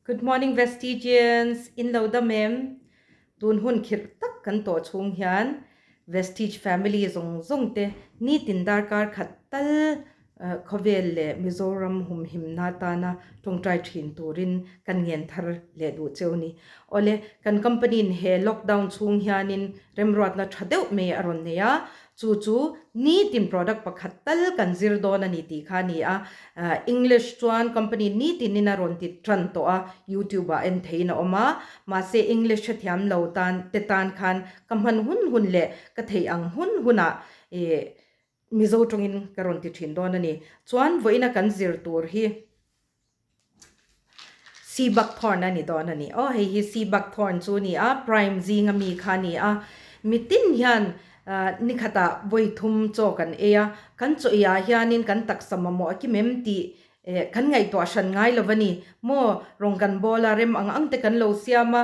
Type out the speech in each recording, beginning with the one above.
Good morning Vestigians! In lo dam em? Tun hun khirh tak kan tawh chhung hian Vestige family zawng zawng te nitin darkar khat tal khawvel leh Mizoram humhimna tana tawngtai thin turin kan ngen thar leh duh cheu ni. Awle, kan company in he lockdown chhung hianin remruatna tha deuh mai a rawn nei a, Chu chu nitin product pakhat tal kan zir dawn a ni tih kha a ni a. English chuan company nitinin a rawn ti tan tawh a, YouTube ah en theihin a awm a. Mahse English hrethiam lo tan te tan khan ka hman hun hun leh ka theih ang hun hunah ih Mizo tawngin ka rawn ti thin dawn a ni. Chuan vawiina kan zir tur hi. Sea buckthorn a ni dawn a ni. Aw hei hi sea buckthorn chu a ni a, prime zinga mi kha a ni a. Mitin hian nikhatah vawi thum chaw kan ei a, kan chaw eiah hianin kan taksa mamawh a kim em tih kan ngaihtuah hran ngai lo a ni. Maw rawng kan bawl a, rem ang ang te kan lo siam a,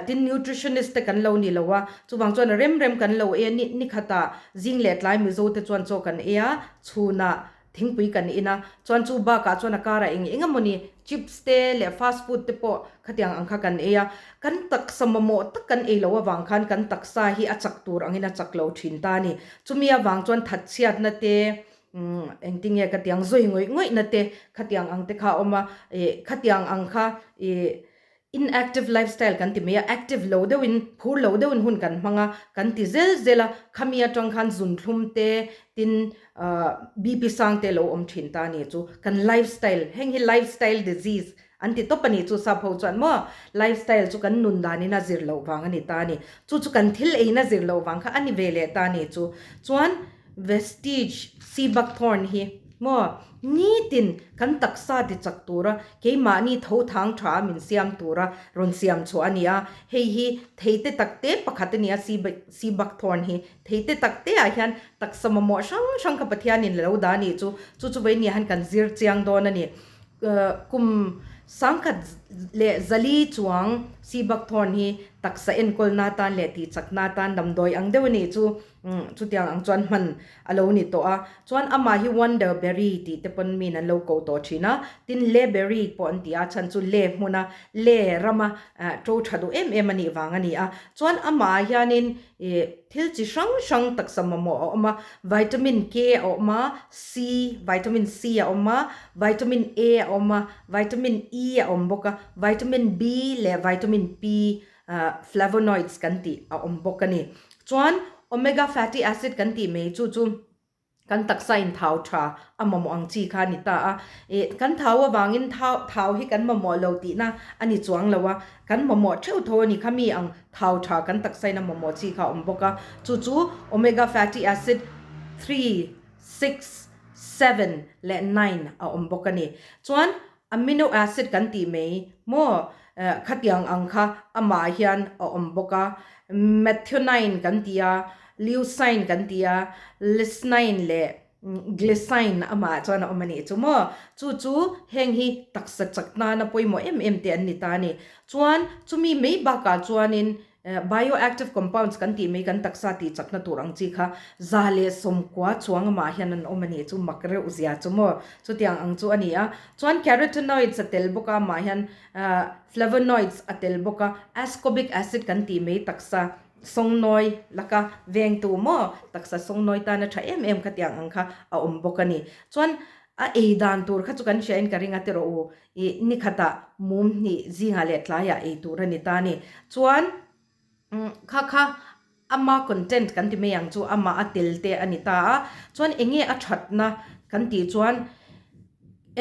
tin nutritionist te kan lo ni lo a, chuvang chuan rem rem kan lo ei a, nikhatah zing leh tlai Mizo te chuan chaw kan ei a, chhunah Thingpui kan in a, chuan chu bakah chuan a karah eng eng emawni chips te leh fast food te pawh khatiang ang kha kan ei a, kan taksa mamawh tak kan ei loh avang khan kan taksa hi a chak tur angin a chak lo thin ta a ni. Chumi avang chuan thatchhiatna te, umm engtinge ka tiang zawi ngawih ngawihna te khatiang ang te kha a awm a, ih khatiang ang kha ih Inactive lifestyle kan ti mai a, active lo deuhin, phur lo deuhin hun kan hmang a, kan ti zel zel a, khami atang khan zunthlum te, tin BP sang te lo awm thin ta a ni chu, kan lifestyle, heng hi lifestyle disease an ti tawp a ni chu sap ho chuan maw, lifestyle chu kan nun danin a zir loh vang a ni ta a ni, chu chu kan thil eina zir loh vang kha a ni ve leh ta a ni chu, chuan Vestige Seabuckthorn hi maw nitin kan taksa ti chak tura keimahni tho thang tha a min siam tura rawn siam chhuah a ni a, hei hi theite takte pakhat a ni a Seabuckthorn hi theite takte ah hian taksa mamawh hrang hrang kha Pathianin a lo dah a nih chu, chu chu vawiin hian kan zir chiang dawn a ni. Kum sangkhat leh zali chuang Seabuckthorn hi taksa enkawlna atan leh tihchakna atan damdawi ang deuh a nih chu. Chutiang ang chuan hman a lo ni tawh a, chuan amah hi Wonder Berry tih te pawn miin an lo ko tawh thin a, tin Le Berry pawh an ti a, chhan chu Le hmuna Le rama to tha duh em em a nih vang a ni a, chuan amah ah hianin ih thil chi hrang hrang taksa mamawh a awm a, Vitamin K a awm a, C, Vitamin C a awm a, Vitamin A a awm a, Vitamin E a awm bawk a, Vitamin B leh Vitamin P Flavonoids kan tih a awm bawk a ni. Chuan omega fatty acid kan tih mai chu chu kan taksa in thau tha a mamawh ang chi kha a ni ta a. Ih kan thau avangin thau thau hi kan mamawh lo tihna a ni chuang lo a, kan mamawh theuh tho a ni kha mi ang thau tha kan taksa in a mamawh chi kha a awm bawk a. Chu chu omega fatty acid three, six, seven leh nine a awm bawk a ni. Chuan Amino acid kan tih mai maw khatiang ang kha amah hian a awm bawk a, methionine kan ti a, leucine kan ti a, lysine leh glycine amah chuan a awm a nih chu maw. Chu chu heng hi taksa chak nana pawimawh em em te an ni ta a ni. Chuan chumi mai bakah chuanin Bioactive compounds kan tih mai kan taksa tih chakna tur ang chi kha 190 chuang amah hian an awm a nih chu mak reuh zia chu maw chutiang ang chu a ni a. Chuan carotenoids a tel bawk a amah hian flavonoids a tel bawk a, ascorbic acid kan tih mai taksa sawngnawi laka vengtu maw taksa sawngnawi tana tha em em khatiang ang kha a awm bawk a ni. Chuan a ei dan tur kha chu kan hria in ka ring a tiraw u. Ih, ni khatah mum hnih zingah leh tlaiah ei tur a ni ta a ni. Chuan, kha kha ama content kan ti mai ang chu, amah a tel te a ni ta a. Chuan eng nge a thatna kan tih chuan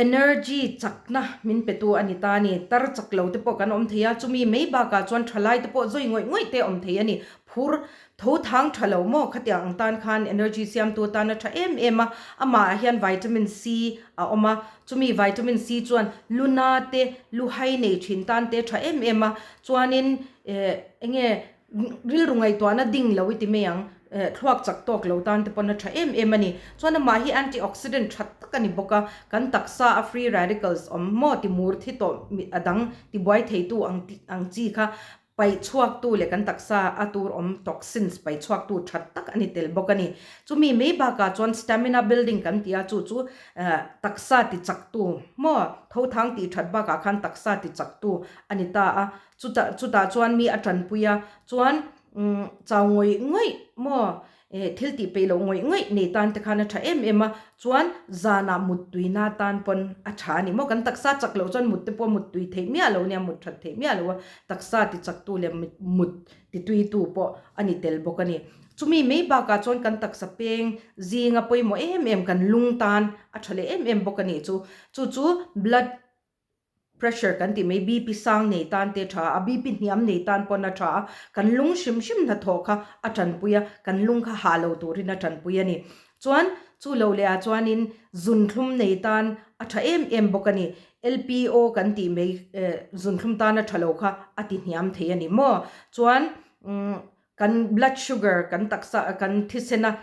energy chakna min petu a ni ta a ni. Tar chak lo te pawh kan awm thei a, chumi mai bakah chuan thalai te pawh zawi ngawih ngawih te awm thei a ni. Phur Tho thang tha lo maw? Khatiang ang tan khan energy siamtu atan a tha em em a, amah ah hian vitamin C a awm a, chumi vitamin C chuan lu na te, lu hai nei thin tan te tha em em a, chuanin eh enge rilru ngaihtuahna ding lo i ti mai ang, eh thluak chak tawk lo tan te pawn a tha em em a ni. Chuan amah hi antioxidant tha tak a ni bawk a, kan taksa a free radicals awm maw ti mur thi tawh a dang tibuai theitu ang ang chi kha. paih chhuaktu leh kan taksa a tur awm toxins paih chhuaktu tha tak a ni tel bawk a ni. Chumi mai bakah chuan stamina building kan tih a, chu chu taksa ti chaktu maw tho thang tih that bakah khan taksa ti chaktu a ni ta a, chutah chutah chuan mi a tanpui a, chuan chau ngawih ngawih maw thil tih peih loh ngawih ngawih nei tan te khan a tha em em a, chuan zanah mut tuina tan pawn a tha a ni maw, kan taksa chak loh chuan mut te pawh mut tui theih miah lo nia, mut that theih miah lo a, taksa ti chak tu leh mut ti tui tu pawh a ni tel bawk a ni. Chumi mai bakah chuan kan taksa peng zinga pawimawh em em kan lung tan a tha leh em em bawk a nih chu, chu chu blood Pressure kan tih mai, BP sang nei tan te tha a, BP hniam nei tan pawn a tha a, kan lung hrim hrim hnathawh kha a tanpui a, kan lung kha hah lo turin a tanpui a ni. Chuan chu lo leh ah chuanin zunthlum nei tan a tha em em bawk a ni. LPO kan tih mai zunthlum tan a tha lo kha a ti hniam thei a ni maw? Chuan kan blood sugar kan taksa kan thisena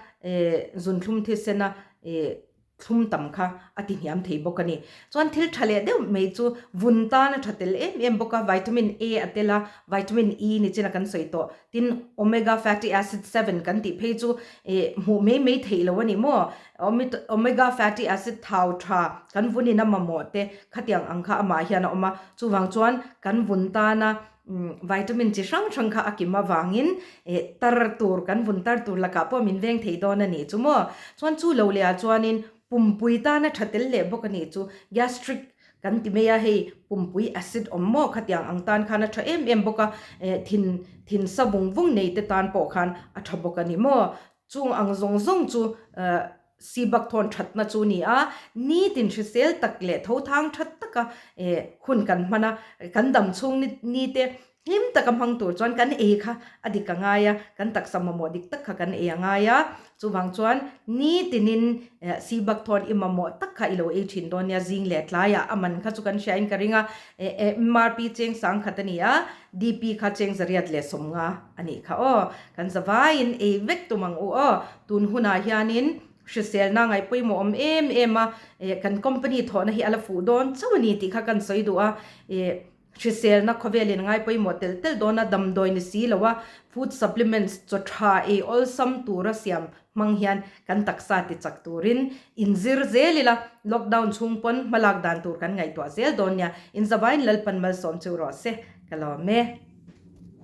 zunthlum thisena thlum tam kha a ti hniam thei bawk a ni. Chuan thil tha leh deuh mai chu vun tan a tha tel em em bawk a, vitamin A a tel a, vitamin E ni chin a kan sawi tawh. Tin, omega fatty acid seven kan tih phei chu ih hmuh mai mai theih lo a ni maw? Omega fatty acid thau tha kan vun in a mamawh te khatiang ang kha amah hian a awm a, chuvang chuan kan vun tana Vitamin chi hrang hrang kha a kim avangin tar tur kan vun tar tur lakah pawh min veng thei dawn a nih chu maw. Chuan chu lo leh ah chuanin pumpui tana tha tel leh bawk a nih chu gastric kan ti mai a, hei pumpui acid awm maw khatiang ang tan khan a tha em em bawk a, thin thin sa vung vung nei te tan pawh khan a tha bawk a ni maw. Chung ang zawng zawng chu Sibak thawn thatna chu ni a, nitin hrisel tak leh tho thang that taka hun kan hman a, kan dam chhung ni te hlim taka hmang tur chuan kan ei kha a dik a ngai a, kan taksa mamawh dik tak kha kan ei a ngai a, chuvang chuan nitinin Sibak thawn i mamawh tak kha i lo ei thin dawn nia, zing leh tlaiah a man kha chu kan hria in ka ring a, MRP cheng sang khat a ni a, DP kha cheng zariat leh 50 a nih kha aw. Kan zavaiin ei vek tum ang u aw. Tun hunah hianin hriselna ngaih pawimawh awm em em a, kan company thawhna hi a la fuh dawn chauh a ni tih kha kan sawi duh a. Hriselna khawvelin ngai pawimawh tel tel dawn a, damdawi ni si lo a, food supplements chaw tha ei awlsam tura siam hmang hian kan taksa ti chak turin inzir zel ila, lockdown chhung pawn hmalak dan tur kan ngaihtuah zel dawn nia, inzavain Lalpan malsawm chu rawh se, ka lawm e.